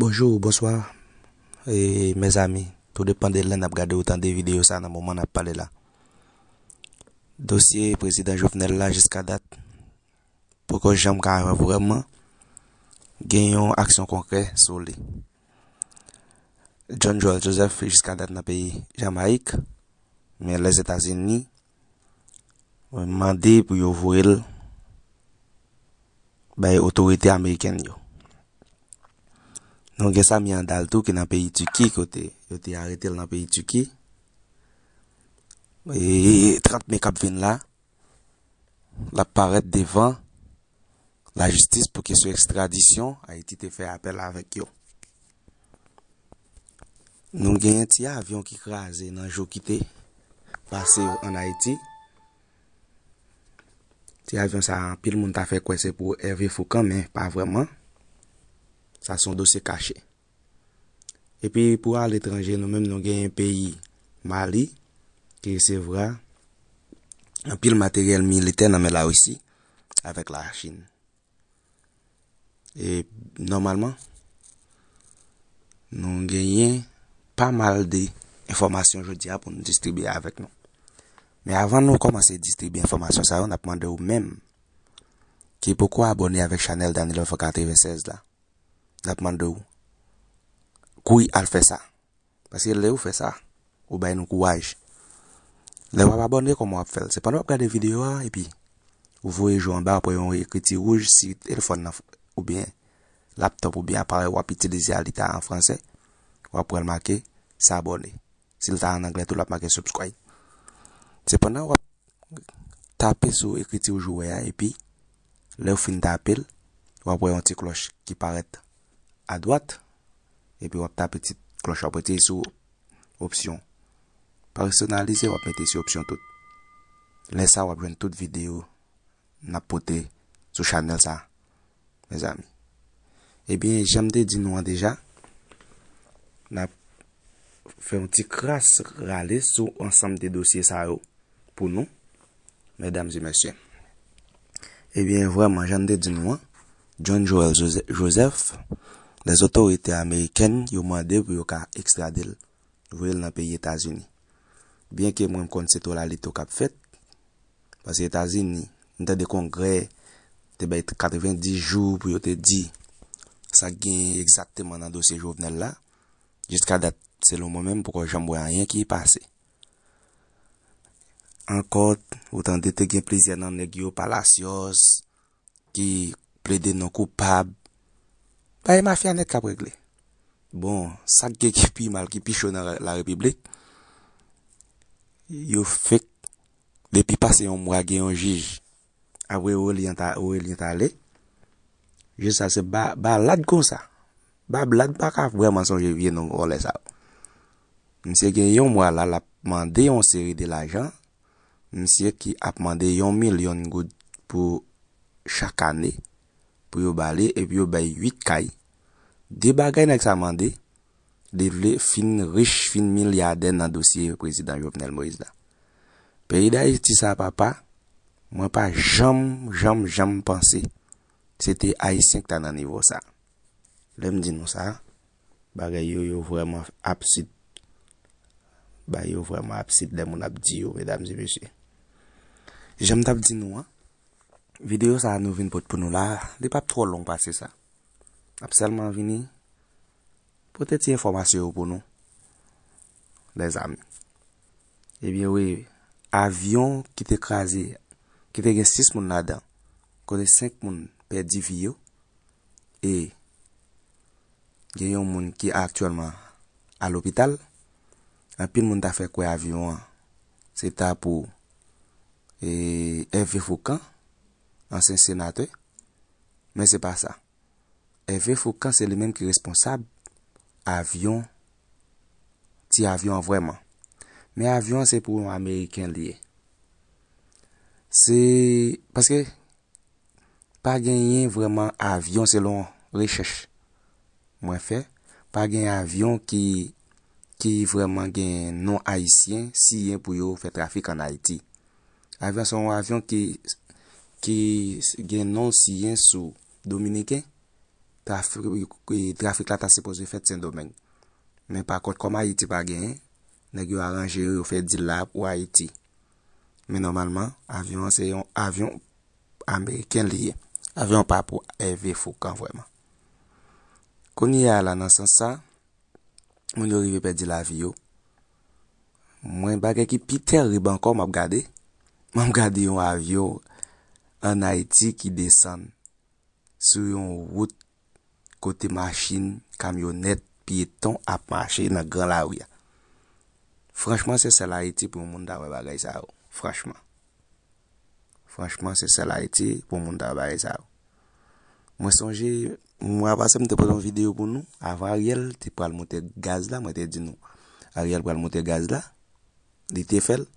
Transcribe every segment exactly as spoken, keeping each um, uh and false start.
Bonjou, bonswa, e, mezanmi. Tou depann de lè n ap gade ou tande videyo sa nan moman n ap pale la. Dosye prezidan Jovenel la jiska dat poko janm ka vrèman gen yon aksyon konkrè sou li. John Joel Joseph jiska dat nan peyi Jamayik, men Lèzetazini mande pou yo voye l bay otorite amerikèn yo. Nou gen Sami Andal tou ki nan peyi Tiki, kote yo te arete l nan peyi Tiki. E trant me k ap vin la, l ap parèt devan lajistis pou kesyon ekstradisyon Ayiti te fè apèl avèk yo. Nou genyen ti avyon ki kraze nan jou ki te pase yo ann Ayiti. Ti avyon sa a, anpil moun ta fè kwè se pou Hervé Fourcand, men pa vrèman. Sa se yon dosye kache. Epi pou aletranje, nou menm nou genyen peyi Mali ki resevwa anpil materyèl militè nan men Larisi avèk Lachin. E nòmalman, nou genyen pa mal de enfòmasyon jodi a pou nou distribye avèk nou. Men avan nou kòmanse distribye enfòmasyon sa yo, n ap mande w menm ki poko abòne avèk chanèl Danilo Fò katreven sèz la. N ap mande w, kouri al fè sa. Paske lè ou fè sa, ou bay nou kouraj. Lè w ap abòne, kòman w ap fè l? Se pandan w ap gade videyo a, epi ou voye je w anba, w ap wè yon ekriti wouj si telefòn nan oubyen laptòp oubyen aparèy w ap itilize a, li ta an fransè, w ap wè l make s'abonner. Si l ta an anglè tou, l ap make subscribe. Se pandan w ap tape sou ekriti wouj ou wè a, epi lè w fin tape l, w ap wè yon ti klòch ki parèt adwat, epi w ap tape ti klòch, w ap retire sou opsyon pèsonalize, w ap mete sou opsyon tout. Lè sa a, w ap jwenn tout videyo n ap pote sou chanèl sa a, mezanmi. Ebyen, jan m te di nou an deja, n ap fè yon ti kras rale sou ansanm de dosye sa yo pou nou, medam e mesye. Ebyen, vrèman, jan m te di nou an, John Joel Jose-, Joseph, lèzotorite amerikèn yo mande pou yo ka ekstrade l, voye l nan peyi Etazini. Byenke mwen m konn se to la lito k ap fèt, paske Etazini, m tande Kongrè te bay katrevenndis jou pou yo te di sa k genyen egzakteman nan dosye Jovenel la. Jiska dat, selon mwen menm, m poko janm wè anyen ki pase. Ankò, ou tande te gen plizyè nan nèg yo, Palacios, ki plede non koupab. Bagay mafya nèt k ap regle. Bon, sa k gen ki pi mal, ki pi cho nan la, la repiblik, yo fèk, depi pase yon mwa, gen yon jij. Apre Aurelien ta, Aurelien t ale. Jij sa se ba, ba lad konsa. Ba lad pa ka vrèman sonje vye non vòlè sa yo. Misye gen yon mwa la, l ap mande yon seri de lajan. Misye ki ap mande yon milyon goud pou chak ane, pou yo ba li, epi yo bay uit kay. De bagay nèg sa mande, li vle fin rich, fin milyadè nan dosye prezidan Jovenel Moïse la. Peyi Dayiti sa, papa, mwen pa janm, janm, janm panse se te Ayisyen k ta nan nivo sa. Lè m di nou sa, bagay yo, yo vrèman absid. Bagay yo vrèman absid lè moun ap di yo, medam e mesye. Jan m t ap di nou an, videyo sa a nou vin pot pou nou la, li p ap twò long pase sa. N ap sèlman vini pote ti enfòmasyon yo pou nou, lèzami. Ebyen wi, avyon ki te kraze, ki te gen sis moun ladan, kote senk moun pèdi vi yo, e gen yon moun ki aktyèlman a lopital. Anpil moun ta fè kwè avyon an se ta pou, e, Hervé Fourcand, ansyen senatè, men se pa sa. Hervé Fourcand se li menm ki responsab avyon, ti avyon an vrèman. Men avyon an se pou yon Ameriken li ye. Se paske pa genyen vrèman avyon selon rechèch mwen fè. Pa gen avyon ki, ki vrèman gen non ayisyen siyen pou yo fè trafik ann Ayiti. Avyon se yon avyon ki, ki gen non siyen sou Dominiken, trafik, trafik la ta sipoze fèt Sendomeng. Men pa kont, kòm Ayiti pa genyen, nèg yo aranje yo, yo fè dil la pou Ayiti. Men nòmalman, avyon an se yon avyon ameriken li ye. Avyon pa pou Hervé Focan vrèman. Kounye a la, nan sans sa, moun yo rive pèdi lavi yo. Mwen, bagay ki pi tèrib ankò, m ap gade. M ap gade yon avyon ann Ayiti ki desann sou yon wout kote machin, kamyonèt, pyeton ap mache nan gran lari a. Franchman, se sèl Ayiti pou yon moun ta wè bagay sa yo. Franchman. Franchman, se sèl Ayiti pou moun ta wè bagay sa yo. Mwen sonje, mwa pase, m te pote yon videyo pou nou. Avan Ariel te pral monte gaz la, mwen te di nou, Ariel pral monte gaz la. Li te fè l.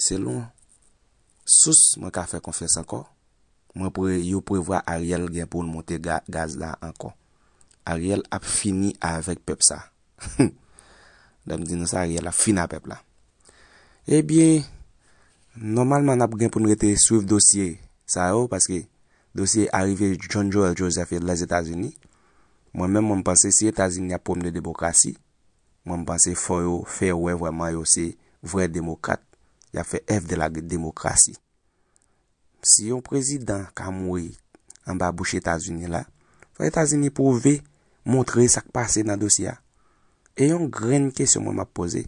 Selon sous mwen ka fè konfyans ankò, mwen pre, yo prevwa Ariel gen pou l monte ga, gaz la ankò. Ariel ap fini avèk pèp sa. Lè m di nou sa, Ariel ap fini ak pèp la. Ebyen, nòmalman, n ap gen pou n rete swiv dosye sa yo, paske dosye arive John Joel Joseph Lèzetazini. Mwen menm, mwen, m panse si Etazini ap pwomne demokrasi, mwen, m panse fò yo fè wè vrèman yo se vrè demokrat, y ap fè èv de la demokrasi. Si yon prezidan ka mouri anba bouch Etazini la, fò Etazini pwouve, montre sa k pase nan dosye a. E yon grenn kesyon mwen m ap poze.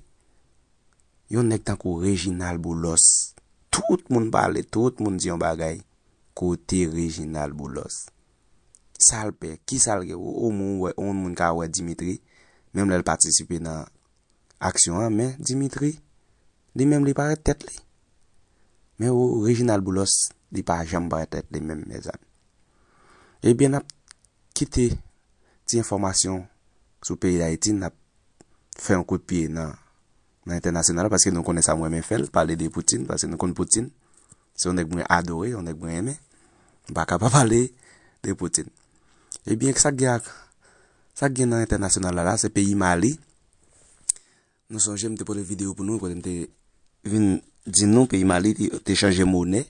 Yon nèg tankou Reginald Boulos, tout moun pale, tout moun di yon bagay. Kote Reginald Boulos? Sa l pè? Kisa l gen? O, o, moun wè, yon moun ka wè Dimitri, menm lè l patisipe nan aksyon an, men Dimitri, li menm, li parèt tèt li. Men o, Reginald Boulos, li pa janm parèt tèt li menm, mezanmi. Ebyen, n ap kite ti enfòmasyon sou peyi Dayiti, n ap fè yon kout pye nan, nan entènasyonal la, paske nou konnen sa m renmen fè l, pale de Poutine, paske nou konn Poutine se yon nèg mwen adore, yon nèg mwen renmen. M pa ka pa pale de Poutine. Ebyen, sa k gen ak, sa k gen nan entènasyonal la, la, se peyi Mali. Nou sonje m te pote videyo pou nou, kote m te vin di nou peyi Mali te, te chanje monè.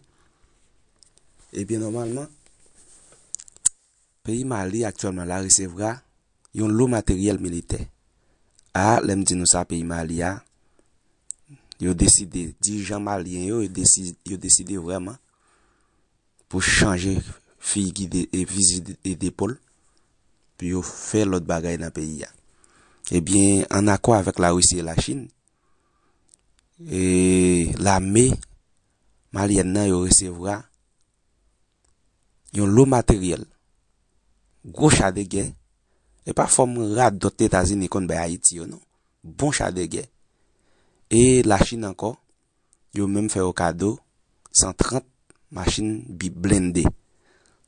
Ebyen, nòmalman, peyi Mali aktyèlman la resevwa yon lo materyèl militè. A, lè m di nou sa, peyi Mali a, yo deside, dirijan malyen yo, yo desi-, yo deside vrèman pou chanje figi de, e fizi de, e depòl, pou yo fè lòt bagay nan peyi a. Ebyen, an akò avèk Larisi e Lachin, e lame malyèn nan yo resevwa yon lo materyèl, gwo cha de gè, e pa fòm radòt Etazini konn bay Ayiti yo, non. Bon cha de gè. E Lachin ankò, yo menm fè yo kado san trant machin bi-, blende.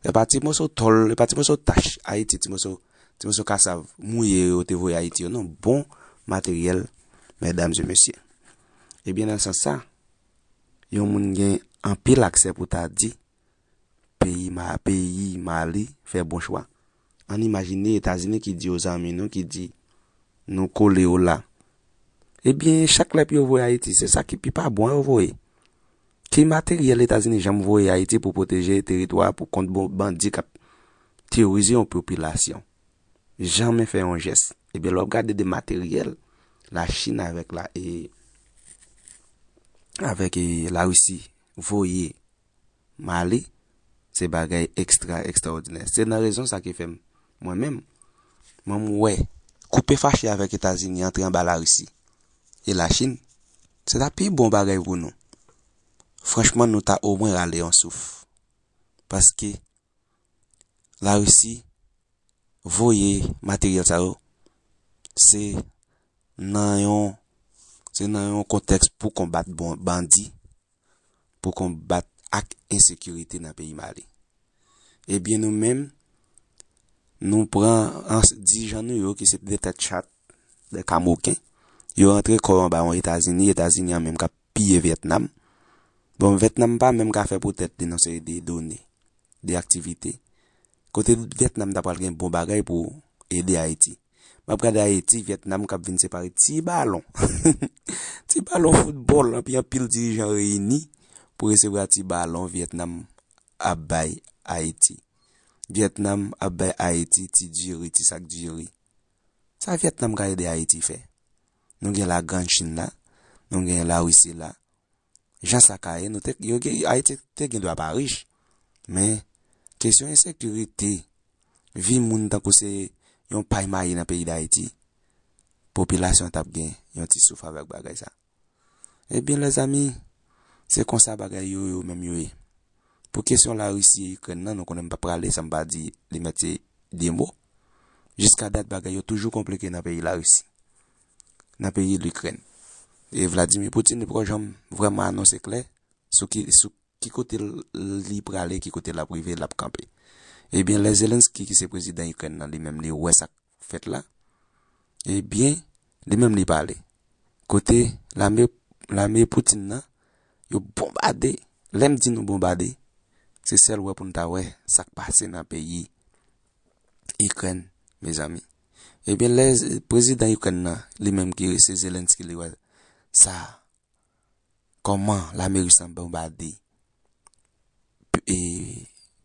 E pa ti moso tòl, e pa ti moso tach Ayiti, ti moso, ti moso kasav mouye yo te voye Ayiti yo, non. Bon materyèl, medam e mesye. Ebyen, nan sans sa, yon moun gen anpil aksè pou ta di, peyi Ma-, peyi Mali fè bon chwa. Ann imajine Etazini ki di yo zanmi nou, ki di nou kole yo la. Ebyen, chak lè pou yo voye Ayiti, se sa ki pi pa bon yo voye. Ki materyèl Etazini janm voye Ayiti pou pwoteje teritwa a pou kont bon bandi k ap terorize yon popilasyon? Janmen fè yon jès. Ebyen, lè w ap gade de materyèl Lachin avèk la, e, avèk, e, Larisi voye Mali, se bagay ekstra, ekstraòdinè. Se nan rezon sa ki fè m, mwen menm, mwen m wè, koupe fache avèk Etazini, antre anba Larisi e Lachin, se ta pi bon bagay pou nou. Franchman, nou ta omwen rale yon souf. Paske Larisi voye materyèl sa yo, se nan yon, se nan yon kontèks pou konbat bon, bandi, pou konbat ak ensekirite nan peyi Mali. Ebyen, nou menm, nou pran an, dirijan nou yo ki se de tèt chat, de kamoken, yo rantre kò yo anba yon Etazini, Etazini an menm k ap piye Vyetnam. Bon, Vyetnam pa menm ka fè pou tèt li non, se de done, de aktivite. Kote Vyetnam ta pral gen bon bagay pou ede Ayiti. M ap gade Ayiti, Vyetnam k ap vin separe ti balon. Ti balon foutbòl, anpi anpil dirijan reyini pou resevwa ti balon Vyetnam ap bay Ayiti. Vyetnam ap bay Ayiti ti diri, ti sak diri. Sa Vyetnam ka ede Ayiti fè? Nou gen lagrand Chin la, nou gen Larisi la. Jan sa ka ye, nou te, yo gen, Ayiti te gen dwa pa rich. Men, kesyon ensekirite, vi moun tankou se yon pay mayi nan peyi Dayiti, popilasyon t ap gen yon ti souf avèk bagay sa. Ebyen, lèzami, se konsa bagay yo, yo menm yo ye. Pou kesyon Larisi e Ikrèn nan, nou konnen m pa prale san m pa di li mèt se de mo. Jiska dat, bagay yo toujou konplike nan peyi Larisi, nan peyi Likrèn. E Vladimir Putin, li poko janm vrèman anonse klè sou ki, sou ki kote l, li prale, ki kote l ap rive, l ap kanpe. Ebyen, lè Zelensky, ki se prezidan Ikrèn nan, li menm, li wè sa k fèt la, ebyen, li menm, li pale. Kote lame, lame Putin nan, yo bonbade. Lè m di nou bonbade, se sèl wè pou n ta wè sa k pase nan peyi Ikrèn, mezanmi. Ebyen, lè z-, prezidan Ikrèn nan, li menm ki se Zelensky, li wè sa, kòman lame ris lan bonbade p-, e,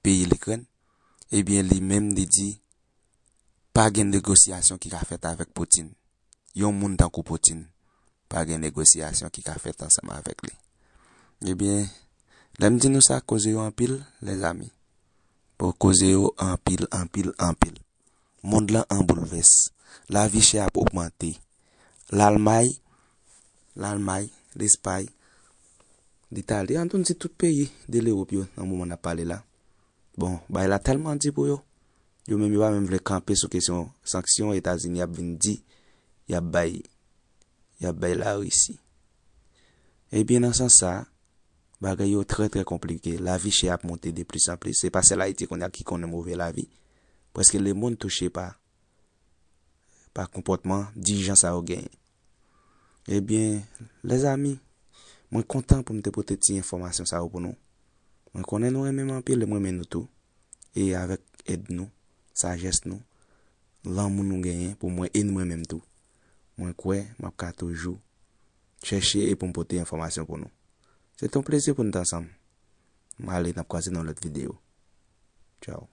peyi Likrèn, ebyen, li menm, li di, pa gen negosyasyon ki ka fèt avèk Putin. Yon moun tankou Putin, pa gen negosyasyon ki ka fèt ansanm avèk li. Ebyen, lè m di nou sa, koze yo anpil, lèzami. Bon, koze yo anpil, anpil, anpil. Mond lan an boulvès. Lavi chè ap ogmante. Lalmay, Lalmay, Lespay, Litali, an tou di tout peyi de Lewòp yo nan moman n ap pale la. Bon, bagay la tèlman di pou yo. Yo menm yo pa menm vle kanpe sou kesyon sanksyon Etazini ap vin di y ap bay, y ap bay Larisi. Ebyen, nan sans sa, bagay yo trè, trè konplike. Lavi chè ap monte de plis an plis. Se pa sèl Ayiti kounye a ki konnen move lavi. Prèske lemonn touche pa, pa konpòtman dirijan sa yo genyen. Ebyen, lèzami, mwen kontan pou m te pote ti enfòmasyon sa yo pou nou. Mwen konnen nou renmen m anpil, e mwen renmen nou tou. E avèk èd nou, sajès nou, lanmou nou genyen pou mwen e mwen menm tou, mwen kwè m ap ka toujou chèche e pou m pote enfòmasyon pou nou. Se te yon plezi pou n te ansanm. M ale, n ap kwaze nan lòt videyo. Tchaw.